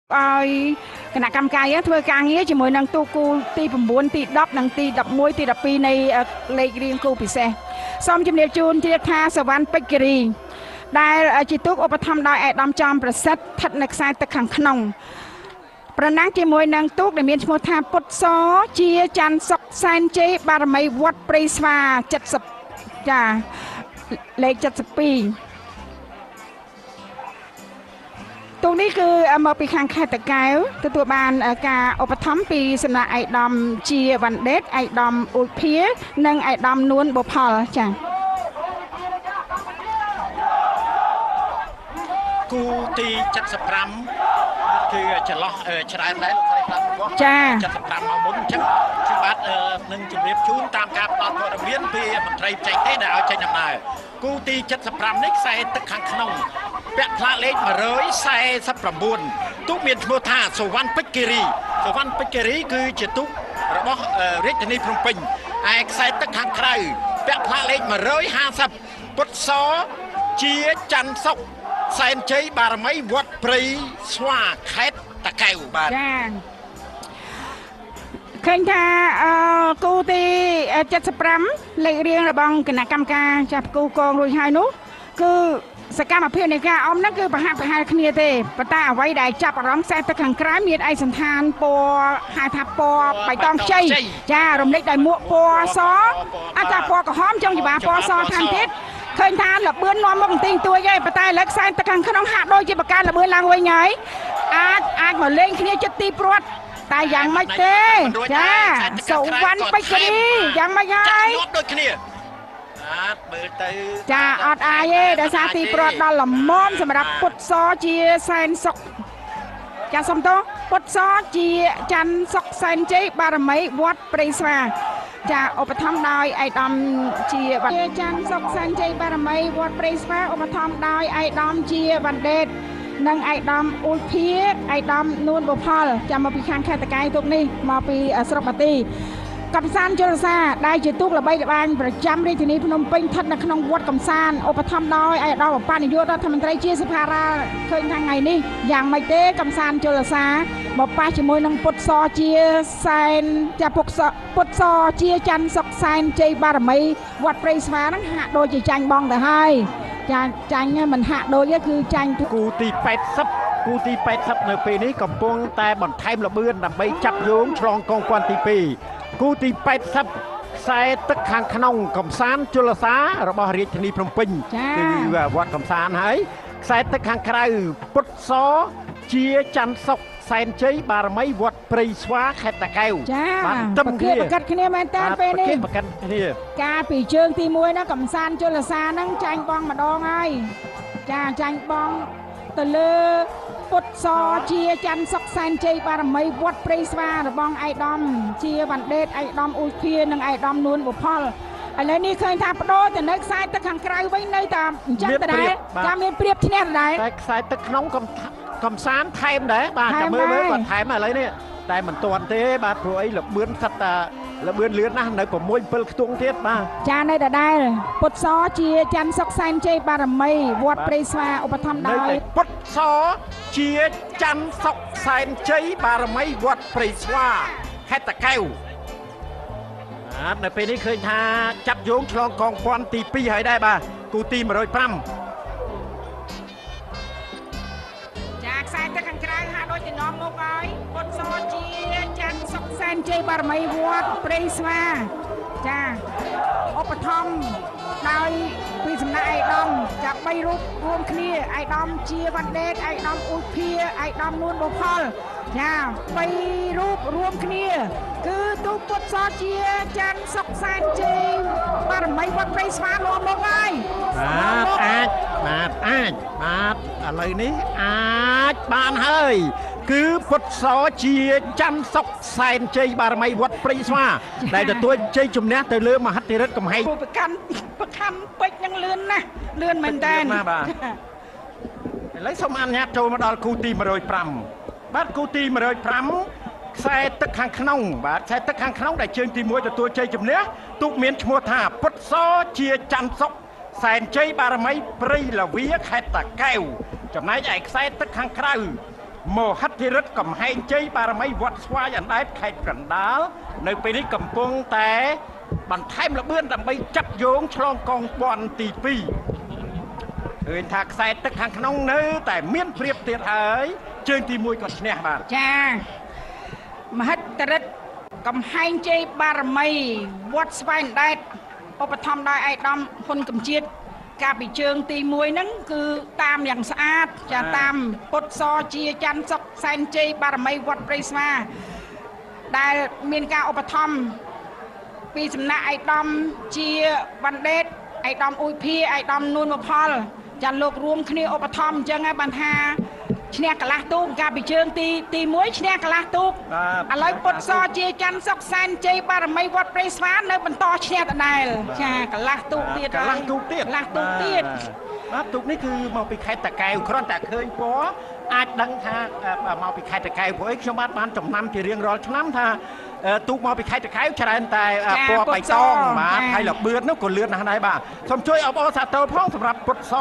ឲ្យគណៈកម្មការយើងធ្វើការងារជាមួយនឹងទូគូទី9ទី10និងទី11ទី12នៃលេខរៀងគូពិសេសសូមជម្រាបជូនជ្រាបថាសវណ្ណពេជ្រគិរីដែលជាទូកឧបត្ថម្ភដោយឯកឧត្តមចំប្រសិទ្ធស្ថិតនៅខ្សែទឹកខាងក្នុងប្រណាំងជាមួយនឹងទូកដែលមានឈ្មោះថាពុទ្ធសជាច័ន្ទសុកសែនជ័យបារមីវត្តព្រៃស្វា70ចាលេខ72ទូកនេះគឺមកពីខាងខេត្តតាកែវទទួលបានការឧបត្ថម្ភពីសំណាក់ឯកឧត្តមជាវ៉ាន់ដេតឯកឧត្តមអ៊ូចភានិងឯកឧត្តមនួនបុផលចា៎គូទី75គឺចន្លោះច្រើនដែរលោកស្រីផ្លាត់របស់ចា75មកមុនអញ្ចឹងខ្ញុំបាទនឹងជម្រាបជូនតាមការផ្ដល់ព័ត៌មានពីមន្ត្រីបច្ចេកទេសដែលឲ្យចេញដំណើរគូទី75នេះខ្សែទឹកខាងក្នុងពាក់ផ្លាកលេខ149ទូកមានឈ្មោះថាសុវណ្ណពេជ្រគិរីសុវណ្ណពេជ្រគិរីគឺជាទូករបស់រាជធានីភ្នំពេញឯខ្សែទឹកខាងក្រៅពាក់ផ្លាកលេខ150ពុទ្ធសជាច័ន្ទសុកសែនជ័យបារមីវត្តព្រៃស្វាខេត្តតាកែវបាទចាឃើញថាគូទី75លេខរៀងរបស់គណៈកម្មការចាប់គូកងរួចហើយនោះគឺសកម្មភាពនៃការអមហ្នឹងគឺប្រហាក់ប្រហែលគ្នាទេប៉ុន្តែអ្វីដែលចាប់អារម្មណ៍ខ្សែទឹកខាងក្រៅមានឯកសណ្ឋានពណ៌ហៅថាពណ៌បៃតងខ្ចីចារំលេចដោយមួកពណ៌សអាចថាពណ៌ក្រហមចុងច្បាពណ៌សថែមទៀតឃើញថាលបឿននាំមកបន្តិចតួចឯងប៉ុន្តែឥឡូវខ្សែទឹកខាងក្នុងហាក់ដូចជាបង្កើនលបឿនឡើងវិញហើយអាចមកលេងគ្នាចិត្តទីព្រាត់តែយ៉ាងម៉េចទេចាសុវណ្ណពេជ្រគិរីយ៉ាងម៉េចហើយចាដូចគ្នាបាទមើលទៅចាអត់អាយទេដោយសារទីព្រាត់ដល់ល្មមសម្រាប់ពុទ្ធសជាសែនសុកចាសុំទោសពុទ្ធសជាច័ន្ទសុកសែនជ័យបារមីវត្តព្រៃស្វាចាឧបត្ថម្ភដោយឯកឧត្តមជាវ៉ាន់ច័ន្ទសុកសែនជ័យបារមីវត្តព្រៃស្វាឧបត្ថម្ភដោយឯកឧត្តមជាវ៉ាន់ដេតនិងឯកឧត្តមអ៊ូលភាឯកឧត្តមនួនបុផលចាំមកពីខាងខេត្តតាកែវទូកនេះមកពីស្រុកបាទីកំសាន្តជលសាដែលជាទូកល្បីល្បាញប្រចាំរាជធានីភ្នំពេញស្ថិតនៅក្នុងវត្តកំសាន្តឧបត្ថម្ភដោយឯកឧត្តមបញ្ញាយុរដ្ឋមន្ត្រីជាសភារាឃើញថាថ្ងៃនេះយ៉ាងម៉េចទេកំសាន្តជលសាមកប៉ះជាមួយនឹងពុទ្ធសជាសែនចាពុទ្ធសជាច័ន្ទសុកសែនជ័យបារមីវត្តព្រៃស្វាហ្នឹងហាក់ដូចជាចាញ់បងទៅហើយចាចាញ់មិនហាក់ដូចទេគឺចាញ់គូទី80គូទី80នៅពេលនេះកំពុងតែបន្ថែមល្បឿនដើម្បីចាប់យោងឆ្លងកងពាន់ទី2គូទី80ខ្សែទឹកខាងក្នុងកំសាន្តជលសារបស់រាជធានីភ្នំពេញគឺវត្តកំសាន្តហើយខ្សែទឹកខាងក្រៅពុទ្ធសជាច័ន្ទសុកសែនជ័យបារមីវត្តព្រៃស្វាខេត្តតាកែវបាទទឹមគ្នាប្រកាសគ្នាមែនតើពេលនេះប្រកាសគ្នាកាលពីជើងទី1ណាកំសាន្តជលសាហ្នឹងចាញ់បងម្ដងហើយចាចាញ់បងទៅលើពុទ្ធសជាច័ន្ទសុកសែនជ័យបារមីវត្តព្រៃស្វារបស់ឯកឧត្តមជាវ៉ាន់ដេតឯកឧត្តមអ៊ូភានិងឯកឧត្តមនួនបុផលឥឡូវនេះឃើញថាបដូរទៅនៅខ្សែទឹកខាងក្រៅវិញនៅតែអញ្ចឹងដដែលចាមានព្រៀបឈ្នះដដែលតែខ្សែទឹកក្នុងកំសាន្តថែមដែរបាទចាំមើលមើលគាត់ថែមឥឡូវនេះតែមិនទាន់ទេបាទព្រោះអីលបឿនសិតតាលបឿនលឿនណាស់នៅ6 7ខ្ទង់ទៀតបាទចានៅដដែលពុទ្ធសជាច័ន្ទសុកសែនជ័យបារមីវត្តព្រៃស្វាឧបត្ថម្ភដោយពុទ្ធសជាច័ន្ទសុកសែនជ័យបារមីវត្តព្រៃស្វាខេត្តតាកែវបាទនៅពេលនេះឃើញថាចាប់យោងឆ្លងកងពាន់ទី2ហើយដែរបាទគូទី105ចាខ្សែទឹកខាងក្រៅហាក់ដូចជានាំមុខហើយពុទ្ធសជាច័ន្ទសុកសែនជ័យបារមីវត្តព្រៃស្វាចាឧបត្ថម្ភដោយពីសំណាក់ឯកឧត្តមចា3រូបរួមគ្នាឯកឧត្តមជាវ៉ាន់ដេតឯកឧត្តមអ៊ូចភាឯកឧត្តមនួនបុផលចា3រូបរួមគ្នាគឺទូពុទ្ធសជាច័ន្ទសុកសែនជ័យបារមីវត្តព្រៃស្វានាំមកហើយបាទអាចបាទអាចបាទឥឡូវនេះអាចបានហើយគឺពុទ្ធសជាច័ន្ទសុកសែនជ័យបារមីវត្តព្រៃស្វាដែលទទួលជ័យជំនះទៅលើមហិទ្ធិឫទ្ធិកំហែងប្រកាន់ប្រខំពេជ្រនឹងលឿនណាស់លឿនមែនតើបាទឥឡូវសូមអនុញ្ញាតចូលមកដល់គូទី105បាទគូទី105ខ្សែទឹកខាងក្នុងបាទខ្សែទឹកខាងក្នុងដែលជើងទី1ទទួលជ័យជំនះទូកមានឈ្មោះថាពុទ្ធសជាច័ន្ទសុកសែនជ័យបារមីព្រៃលាវាខេត្តតាកែវចំណែកឯខ្សែទឹកខាងក្រៅ មហិទ្ធិរិទ្ធកំហែងជ័យបារមីវត្តស្វាយអណ្ដែតខេត្តកណ្ដាល នៅពេលនេះកំពុងតែបន្ថែមល្បឿនដើម្បីចាប់យោងឆ្លងកងពាន់ទី2 ឃើញថាខ្សែទឹកខាងក្នុងនៅតែមានព្រៀបទៀតហើយ ជើងទី1ក៏ឈ្នះ បាទ។ ចា មហិទ្ធិរិទ្ធកំហែងជ័យបារមីវត្តស្វែងដែត ឧបត្ថម្ភដោយឯកឧត្តមហ៊ុនកំជាតិ កាលពីជើងទី1ហ្នឹងគឺតាមយ៉ាងស្អាត ចា តាមពុទ្ធសជាច័ន្ទសុកសែនជ័យបារមីវត្តព្រៃស្វា ដែលមានការឧបត្ថម្ភពីសំណាក់ឯកឧត្តមជាវណ្ណេត ឯកឧត្តមអ៊ូយភា ឯកឧត្តមនួនមផល ចា លោករួមគ្នាឧបត្ថម្ភ អញ្ចឹងហើយបានថាឈ្នះកន្លះទូក។ កាលពីជើងទី1ឈ្នះកន្លះទូក ឥឡូវពុទ្ធសជាច័ន្ទសុកសែនជ័យបារមីវត្តព្រៃស្វានៅបន្តឈ្នះដដែល ចា កន្លះទូកទៀត កន្លះទូកទៀត កន្លះទូកទៀត បាទ។ ទូកនេះគឺមកពីខេត្តតាកែវ គ្រាន់តែឃើញពណ៌អាចដឹងថាមកពីខេត្តតាកែវ ព្រោះអីខ្ញុំបានចំណាំជារៀងរាល់ឆ្នាំថាទូកមកពីខេត្តតាកែវច្រើនតែពណ៌បៃតង បាទ ហើយលបឿននោះក៏លឿនណាស់ដែរ បាទ។ សូមជួយអបអរសាទរផងសម្រាប់ពុទ្ធស